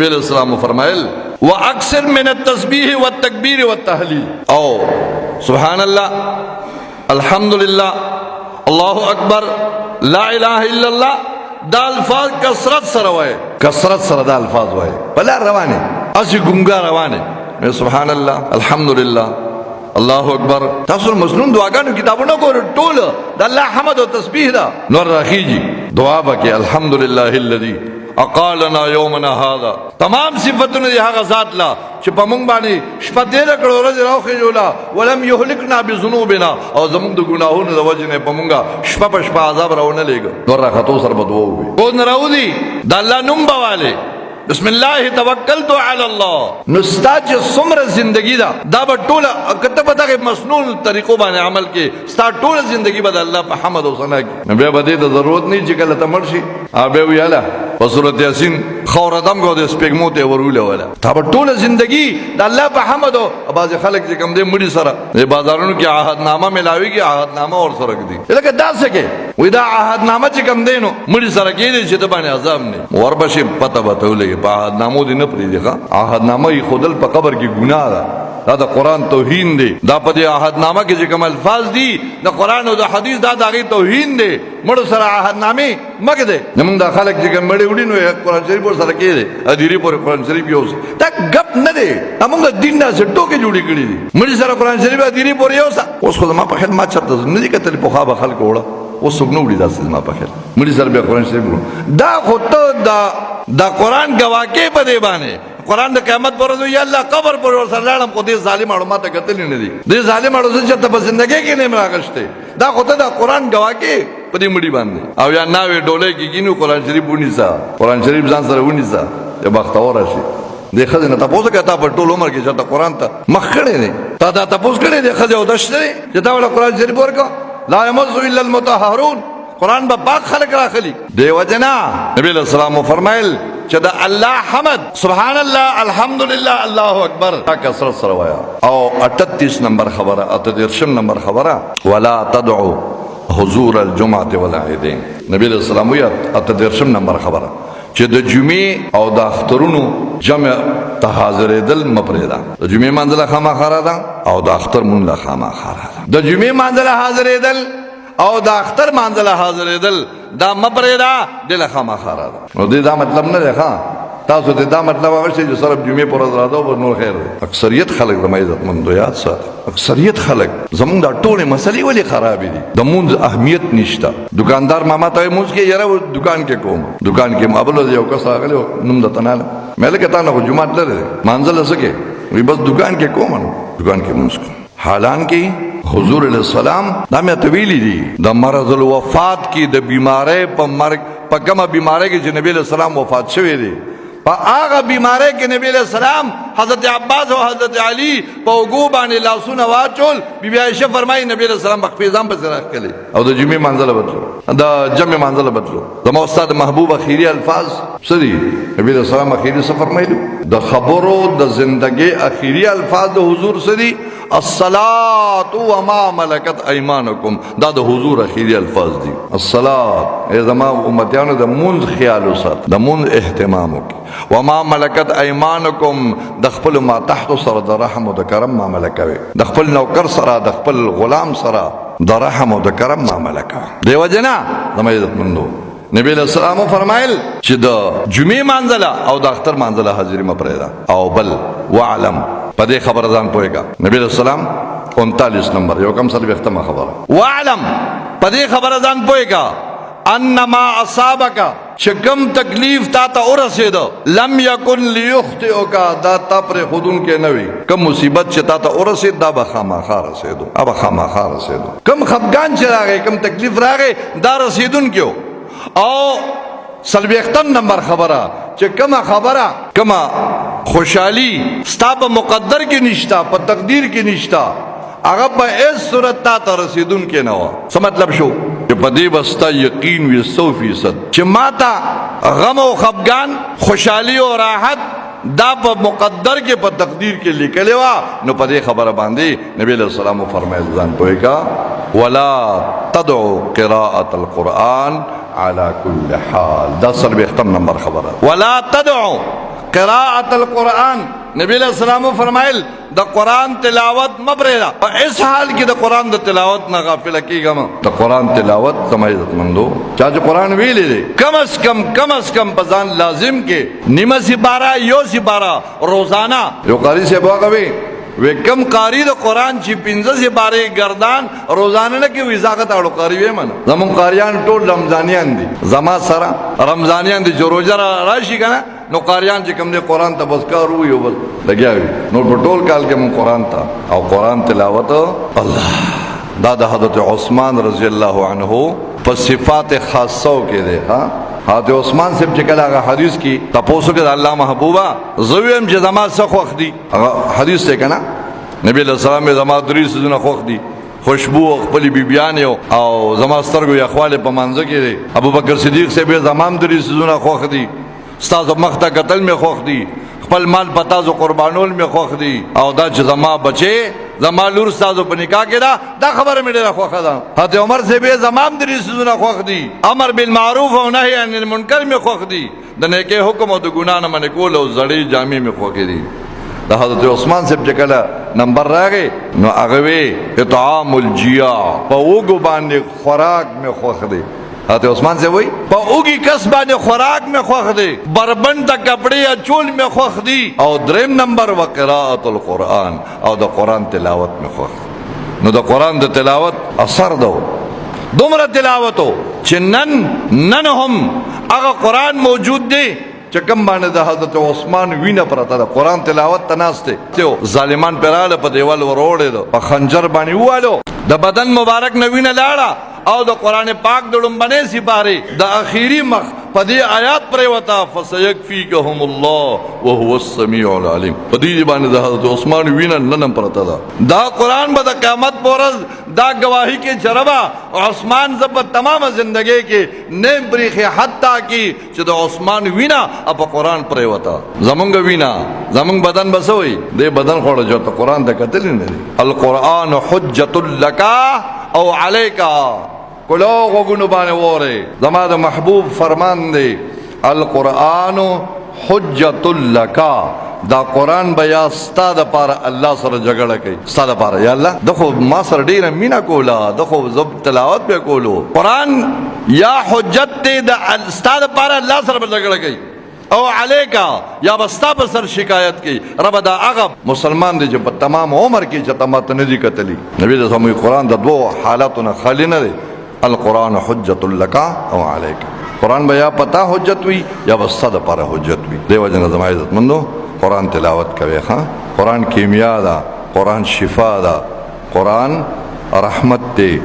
نبی علیہ السلام فرمایل واکثر من التسبیح والتکبیر والتحلیل، او سبحان الله، الحمدللہ، الله اکبر، لا اله الا الله، دا الفاظ کثرت سره وای، کثرت سره دا الفاظ وای. بلا روانه اسی ګنگا روانه، سبحان الله، الحمدللہ، الله اکبر. تاسو مسنون دعاګانو کتابونه ګورئ، ټول د الله حمد او تسبیح ده. نور راخیږي دعا بکې، الحمدلله الذي اقالنا یومنا هذا. تمام صفتونه دی هغه ذات لا چې په مونږ باندې شپه تېره کړه، ورځ راوخېژوله، ولم یهلکنا بذنوبنا، او زمونږ د ګناهونو د وجې نه په مونږه شپه په شپه عذاب راونه لېږه. نور راختو سره به دعا ووي، کور نه راوځي د الله نوم به والې، بسم الله توکلت علی الله. نو ستا چې څومره زندگی ده دا به ټوله که ته په دغه مسنون طریقو باندې عمل کې، ستا ټوله زندگی به د الله په حمد او ثنا کې. نو بیا به دې ته ضرورت نه چې کله ته مړ شي او بیا ویاله په سورت یاسین خوره دم کو د سپېږمو ته ورولې وله، تا به ټوله زندگی د الله په حمد. او بعضې خلک چې کوم دی مړي سره د بازارونو کې عهدنامه ملاویږي، عهدنامه ورسره ږدي، لکه داسې کې وای دا عهدنامه چې کوم دی نو مړي سره کېږي چې د باندې عذاب نه وربشي، پته به ته ولګي. په عهدنامو دې نه پرېږدي ښه، عهدنامه یې ښودل په قبر کې ګناه ده، دا د قرآن توهین دی. دا په دې عهدنامه کې چې کوم الفاظ دي د قرآن او د حدیث، دا د هغې توهین دی. مړو سره عهدنامې مه ږدئ. زمونږ دا خلک چې کوم مړي وړي نو قرآن شریف ورسره کېږي، ادیرې پورې قرآن شریف یوسي، دا ګپ نه دی. دا مونږ دین داسې ټوکې جوړې کړې دي، مړي سره قرآن شریف ادیرې پورې یوسه. اوس خو زما په خیال ما چېرته نه دي کتلي، پخوا به خلکو وړه، اوس څوک نه وړي داسې. زما په خیال مړي سره بیا قرآن شریف وړو، دا خو ته دا قرآن ګواه کې په دې باندې. قرآن د قیامت پر ورځ یا الله قبر پر ورسره لاړم، خو دې ظالم اړو ما ته کتلي نه دي، دې ظالم اړو زه چېرته په زندګۍ کې نه یم راغشتی. دا خو ته د قرآن ګواه کې په دې مړي باندې. او یا ناوې ډولۍ کې کینو قرآن شریف ونیسه، قرآن شریف ځان سره ونیسه، چې بختور شي. دې ښځې نه تپوس وکړه، تا په ټول عمر کې چېرته قرآن ته مخ کړی دی؟ تا دا تپوس کړی دی ښځې اودس شته دی چې تا ورله قرآن شریف ورکړه؟ لا یمس الا المطهرون، قرآن به پاک خلک راخلي. دی وجنا نبی علیہ السلام فرمایل چې د الله حمد، سبحان الله، الحمدلله، الله اکبر، دا کثرت سره وایا. او 38 نمبر خبره، 38 نمبر خبره، ولا تدعو حضور الجمعه والعیدین. نبی علیہ السلام وی 38 نمبر خبره چې د جمعې او د اخترونو جمع ته حاضرېدل مه پرېږده. د جمعې منځله خامخا ده او د اختر مونږ خامخا ده. د جمعې منځله حاضرېدل او د اختر مانځله حاضرېدل دا مه پرېږده، دې له خامخا راځه. نو دې دا مطلب نه دی ښه، تاسو ته دا مطلب هغه شي چې صرف جمعې پر ورځ راځه او نور خیر دی. اکثریت خلک زما عزتمندو یاد ساته، اکثریت خلک زمونږ دا ټولې مسلې ولې خرابې دي؟ د مونځ اهمیت نشته. دکاندار ماما ته مونځ کې یاره دکان کې کوم، دکان کې ما بل یو کس راغلی نوم درته نه اخلم، مې لکه تا نه خو جومات لرې دی، مانځله څه کې؟ وایي بس دکان کې کوم، نو دکان کې مونځ کوم. حالانکه حضور علیہ السلام دا مې ته ویلي دي د مرض الوفات کې، د بیمارۍ په مرګ، په کومه بیمارۍ کې چې نبی علیہ السلام وفات شوی دی، په هغه بیمارۍ کې نبی علیہ السلام حضرت عباس او حضرت علی په اوږو باندې لاسونه واچول. بیبي عایشه فرمایي نبی علیہ السلام په خپل ځان پسې راښکلې او د جمعې منځله بتلو، د جمع منځله بتلو. زما استاد محبوب اخیری الفاظ څه دي؟ نبی علیہ السلام اخیری څه فرمایلو؟ د خبرو د زندګۍ اخیری الفاظ د حضور څه دي؟ الصلاة وما ملکت ایمانکم. دا د حضور اخیری الفاظ دي. الصلاة، ای زما امتیانو د مونځ خیال وسات، د مونځ اهتمام وکړي، وما ملکت ایمانکم، د خپل ما تحت سره د رحم او د کرم معامله کوي، د خپل نوکر سره، د خپل غلام سره د رحم او د کرم معامله کوي. دیو جنا زما عزتمندو نبی علیہ السلام فرمایل چې د جمعې مانځله او د اختر مانځله حاضرې مه پرېږده. او بل وعلم، په دې خبره ځان پوهېږه. نبی علیہ السلام 39 نمبر یو کم 40مه خبره، وعلم، په دې خبره ځان پوهېږه، انما اصابک، چې کوم تکلیف تا ته ورسېده، لم یکن لیخطئک، دا تا پرې ښودونکی نه وي. کوم مصیبت چې تا ته ورسېد دا به خامخا رسېدو، دا به خامخا رسېدو. کوم خفګان چې راغی، کوم تکلیف راغی، دا رسېدونکی. او 40 نمبر خبره، چې کومه خبره، کومه خوشحالي ستا په مقدر کې نشته، په تقدیر کې نشته، هغه په هیڅ صورت تا ته رسېدونکی نه وه. څه مطلب شو؟ چې په دې به ستا یقین وي 100% چې ما ته غم او خفګان، خوشحالي او راحت دا په مقدر کې، په تقدیر کې لیکلې وه. نو په دې خبره باندې نبی علیہ السلام فرمایل ځان پوهې کا، ولا تدعو قراءة القرآن على كل حال. دا 40 نمبر خبره، ولا تدعو قراءت القرآن، نبی علیہ السلام فرمایل د قرآن تلاوت مبریدا، په اس حال کې د قرآن د تلاوت نه غافل کیږم۔ د قرآن تلاوت زما عزت مندو، چا چې قرآن ویلې دي کم از کم کم از کم په ځان لازم کې نیمه سپاره یو سپاره روزانه۔ یو قاری صاحب هغه وی وی کم قاری د قرآن چې 15 سپاره گردان روزانه نه کې وی زاغت اړو قاری وی منه۔ زمون قاریان ټول رمضانیان دي، زما سره رمضانیان دي چې روزه راشي کنه نو قاریان چې کم دی قرآن ته بس کار وي او بس لګیا وي۔ نو په ټول کال کې مون قرآن ته او قرآن تلاوت الله۔ دا د حضرت عثمان رضی الله عنه په صفات خاصو کې دی۔ ها حضرت عثمان صاحب چې کله هغه حدیث کې تپوسو کې د الله محبوبه زویم چې زما څه خوښ دي، هغه حدیث دی کنه، نبی علیہ السلام زما درې څیزونه خوښ دي، خوشبو او خپلې بیبیانې او زما سترګو یخوالی په مانځه کې دی۔ ابوبکر صدیق صاحب زما هم درې څیزونه خوښ دي، ستاسو مخ ته کتل مې خوښ دي، خپل مال په تاسو قربانول مې خوښ دي، او دا چې زما بچې زما لور ستاسو په نکاح کې ده دا خبره مې ډېره خوښه ده۔ حضرت عمر صاحب زما هم درې څیزونه خوښ دي، امر بالمعروف او نهی عن المنکر مې خوښ دي، د نیکۍ حکم او د ګناه نه منع کول او زړې جامې مې خوښې دي۔ د حضرت عثمان صاحب چې کله نمبر راغی نو هغه وی اطعام الجیاع، په وږو باندې خوراک مې خوښ دی۔ حضرت عثمان سے وای په اوګي کس باندې خوراک مې خوښ دی، بربند ته کپڑے اچول مې خوښ دی، او دریم نمبر وقراءت القرآن، او د قرآن تلاوت مې خوښ دی۔ نو د قرآن د تلاوت اثر دو دومره تلاوتو چې نن هم هغه قرآن موجود دی چې کوم باندې د حضرت عثمان وینه پرته ده۔ قرآن تلاوت ته ناست دی، ظالمان پرې راغله په دیوال وروړې ده، په خنجر باندې ووالو، د بدن مبارک نه وینه لاړه، او د قرآن پاک د لومبنۍ سپارې د اخیری مخ په دې آیات پرېوته، فسیکفیکهم الله وهو السمیع العلیم۔ په دې باندې د حضرت عثمان وینه نن هم پرته ده۔ دا قرآن به د قیامت په ورځ دا گواهی کې چې ربه عثمان زه په تمامه زندګۍ کې نیم پرېښې، حتی کې چې د عثمان وینه په قرآن پرېوته۔ زمونږ وینه زمونږ بدن به څه وایي؟ دې بدن خوړه چې ورته قرآن ته کتلی نه دی۔ القرآن حجة لک او علیک، کلو غوږونو باندې وورئ۔ زما د محبوب فرمان دی القرآن حجة لک، دا قرآن به یا ستا دپاره الله سره جګړه کوي، ستا دپاره یا الله ده خو ما سره ډېره مینه کوله، ده خو زه تلاوت به کولو۔ قرآن یا حجت دی د ستا دپاره الله سره به جګړه کوي، او علیکا یا به ستا په سر شکایت کوي۔ ربه دا هغه مسلمان دی چې په تمام عمر کې چې ته ماته نه دي کتلي۔ نبی علیہ السلام قرآن د دوو حالاتو نه خالي نه دی، القرآن حجت لک او علیک۔ قرآن به یا پتا حجت وي یا به ستا دپاره حجت وي۔ دې وجه نه زما عزتمندو قرآن تلاوت کوئ۔ ښه قرآن کیمیا ده، قرآن شفا ده، قرآن رحمت دی۔